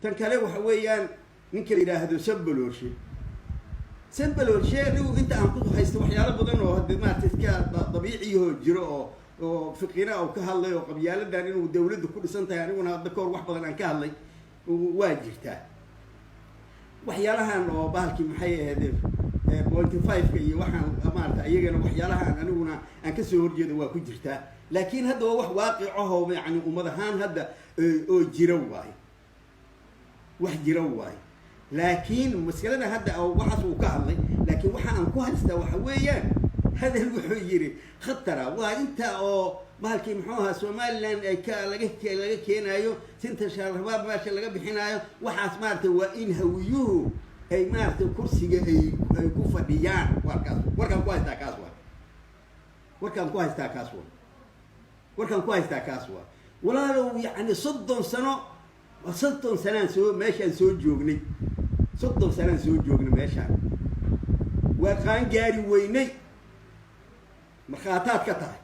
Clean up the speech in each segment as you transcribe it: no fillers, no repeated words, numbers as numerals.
Tan kale waxa weeyaan ninka la yidhaahdo Sambaloolshe. Sambaloolshe, anigu inta aan ku haysto waxyaalo badan oo hadde maarata iska dabiiciyahoo jiro oo fiqina oo ka hadlay oo qabyaaladan inuu dawladdu ku dhisan tahay, aniguna hadda kahor wax badan aan ka hadlay waa jirtaa. Waxyaalahan oo bahalkii maxay ahayd, 0.5-ka iyo waxaan maarata, iyagana waxyaalahan aniguna aan kasoo horjeedo waa ku jirtaa. Laakiin hadda waa wax waaqicahoo yani ummad ahaan hadda oo jira waayo, wax jira waayo. Laakiin maskalada hadda waxaas uu ka hadlay, laakiin waxa aan ku haystaa waxa weeyaan hadal wuxuu yidhi khatara waa inta oo bahalkii muxuu ahaa, Somaliland ay ka laga keenaayo sinta shaarabaab meesha laga bixinaayo. Waxaas maaragtay waa in Hawiyuhu ay maaragtay kursiga ay ku fadhiyaan. Warkaas warkaan ku haystaa kaas waa, warkaan ku haystaa kaas waa, warkaan ku haystaa kaas waa. Walaalow, yacni 30 sano, 30 sanaan soo meeshaan soo joognay, 30 sanaan soo joognay meeshaan, waa qaan gaari weynay. Markhaataad ka tahay,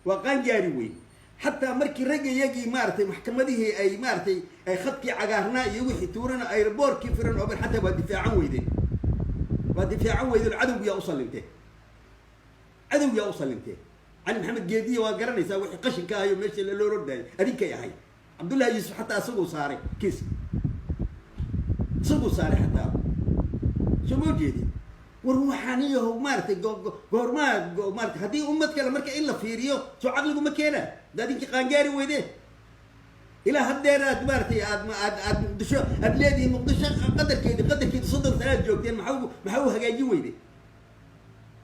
waa qaan gaari weyn. Xataa markii ragga iyagii maaragtay maxkamadihii ay maaragtay ay khadkii cagaarnaa iyo wixii tuurana, airport-kii firan oo xataa waa difaacan weydeen, waa difaacan weydeen. Cadowgiyaa u sallimteen, cadowgiyaa u sallimteen. Cali Maxamed Geediya waa garanaysaa wixii qashinka ahayo meesha laloo ordayay adinkay ahay. Cabdullahi Yuusuf xataa isaguu saaray kiiska, isaguu saaray xataa. Soo ma jeedin? War waxaan iyaho maaratay goormaa maarata haddii ummad kale marka in la fiiriyo, soo caqligu ma keena hadda adinkii qaangaari weydeen? Ilaa haddeer aad maaratay aad Muqdisho aad leedihiin, Muqdisho qadarkeedi 30 sanaad joogteen, maxaa u hagaajin weyde?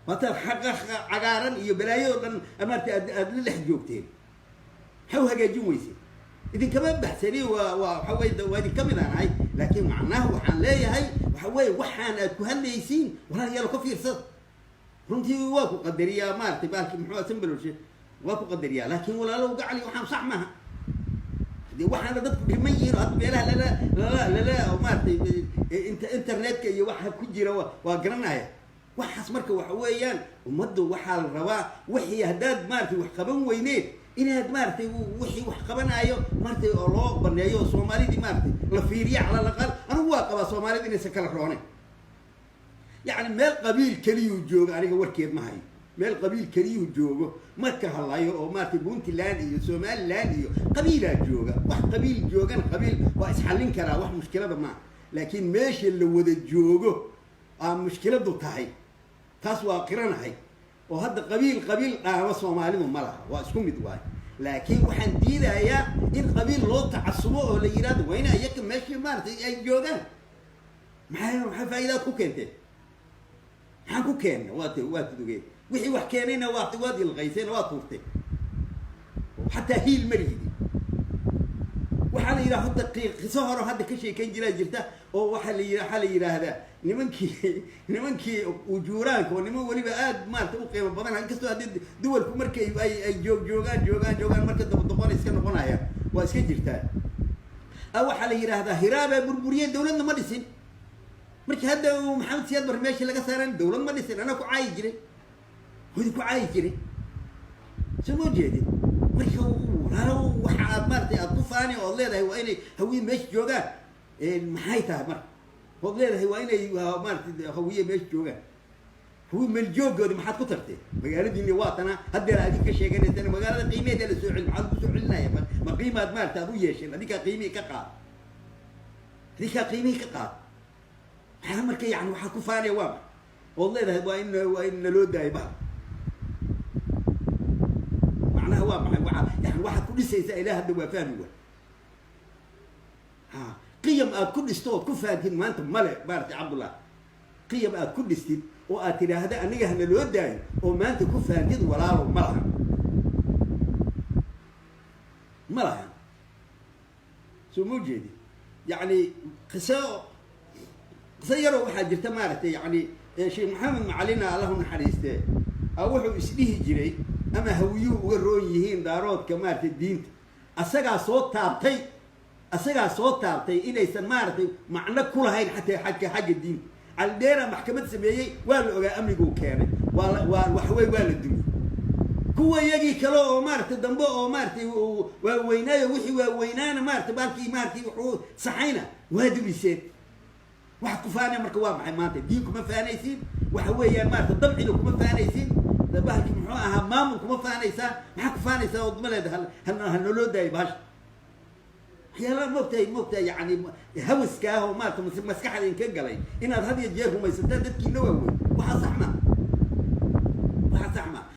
Waata xaqa cagaaran iyo balaayo o dhan maarata aad la dhex joogteen, maxaa u hagaajin weyse? Idinkama baxsani, waa waxa wey, waa idinka mid aan ahay. Laakiin macnaha waxaan leeyahay waxa weeye, waxaan aad ku hadlaysiin, walaalayaal, ka fiirsada. Runtii waa ku qadariyaa maaratay baalki muxuu Sambaloshe, waa ku qadariyaa. Laakiin walaalow gacali, waxaan sax maaha de. Waxaana dadku dhiman yihiin oo hadda meelaha lala maaratay internetka iyo waxa ku jira waa garanaya waxaas. Marka waxa weeyaan ummaddu waxaa la rabaa wixii haddaad maaratay wax qaban weyneen, inaad maaratay wixii wax qabanaayo maaratay oo loo baneeyo oo Soomaalidii maaratay la fiiriya cala alaqal. Anigu waa qabaa Soomaalida inaysan kala roonayn. Yacni meel qabiil keliyuu joogo aniga warkeed ma hayo. Meel qabiil keliyuu joogo marka hadlayo oo maaratay Puntland iyo Somaliland iyo qabiilaa jooga, wax qabiil joogana qabiil waa isxallin karaa, wax mushkilada maaha. Laakiin meesha la wada joogo aa mushkiladu tahay, taas waa qiranahay. Oo hadda qabiil qabiil dhaama Soomaalidu ma laha, waa isku mid waayo. Laakiin waxaan diidayaa in qabiil loo tacasubo oo la yidhahdo waa ina iyaka meeshii maaratay ay joogaan. Maxaa faa'iidaad ku keenteen? Maxaan ku keenna? Waad tudugeen wixii wax keenayna, waad ilqayseen, waad tuurteen, xataa hiil ma lihidi. Waxaa la yidhaha hadda qiso hore hadda ka sheekayn jiraa jirta oo waxaa la yidhaahdaa nimankii ujuuraanka oo niman weliba aad maarata u qiimo badan, inkastoo haddii duwalku markay ay joog joogaan joogaan joogaan marka daba doqon iska noqonayaan, waa iska jirtaa. Waxaa la yidhaahdaa Hiraabaa burburiyeen, dawladna ma dhisin. Markii hadda uu Maxamed Siyaad Bar meesha laga saaran, dawlad ma dhisin. Anaa ku caayi jiray, hodi ku caayi jiray. Soo ma jeedin? Marka walaalo, waxa aad maaratay aad ku faani ood leedahay waa inay Hawiye meesha joogaan, maxay tahay marka ood leedahay waa inay maaratay Hawiye meesha joogaan? Hawiye meeljooggoodi maxaad ku tartee? Magaaladiini waa tana haddeer adin ka sheeganaysana, magaalada qiimeheeda la soo celin. Maxaad ku soo celinaya? Ma qiimaad maarata aad u yeesheen? Adinkaa qiimihii ka qaad, adinkaa qiimihii ka qaad. Maxaa marka yani waxaad ku faanaya waa ma ood leedahay waa in naloo daayo bahal? Macnaha waa maxay? Waa yani waxaad ku dhisaysaa ilaa hadda waa fahmi wa ha qiyam aad ku dhisto ood ku fahamtid maanta male. Maaratay Cabdullah, qiyam aad ku dhistid oo aad tidhaahda aniga hana loo daayo oo maanta ku fahamtid, walaalow, ma lahan, ma lahan. Soo ma ujeedi? Yacni qiso yaroo waxaa jirta maaragtay, yani Sheekh Maxamed Macalina, Allahu naxariiste, wuxuu isdhihi jiray ama Hawiyuhu uga roon yihiin Daaroodka maaratay diinta. Asagaa soo taabtay inaysan maaratay macno ku lahayn xataa xagga diinta. Caldheera maxkamad sameeyey, waa la ogaa amniguu keenay, waa waxawey waa la dumiyey. Kuwa iyagii kale oo maaragtay dambe oo maaragtay waaweynaayo, wixii waaweynaana maaragtay baalkii maaragtay wuxuu saxayna waa dumiseen. Wax ku faanaya marka waa maxay maanta? Diin kuma faanaysiin, waxa weeyaan maarata dabcina kuma faanaysiin, bahalkii muxuu ahaa, maamul kuma faanaysaa. Maxaa ku faanaysaa oo ma leedahay hanaloo daayo bahasha? Waxyaalaha moogtahay yani hawaska ah oo maarata maskaxda inka galay inaad had iyo jeer rumaysataan dadkiina waaweyn, waxaa sax ma.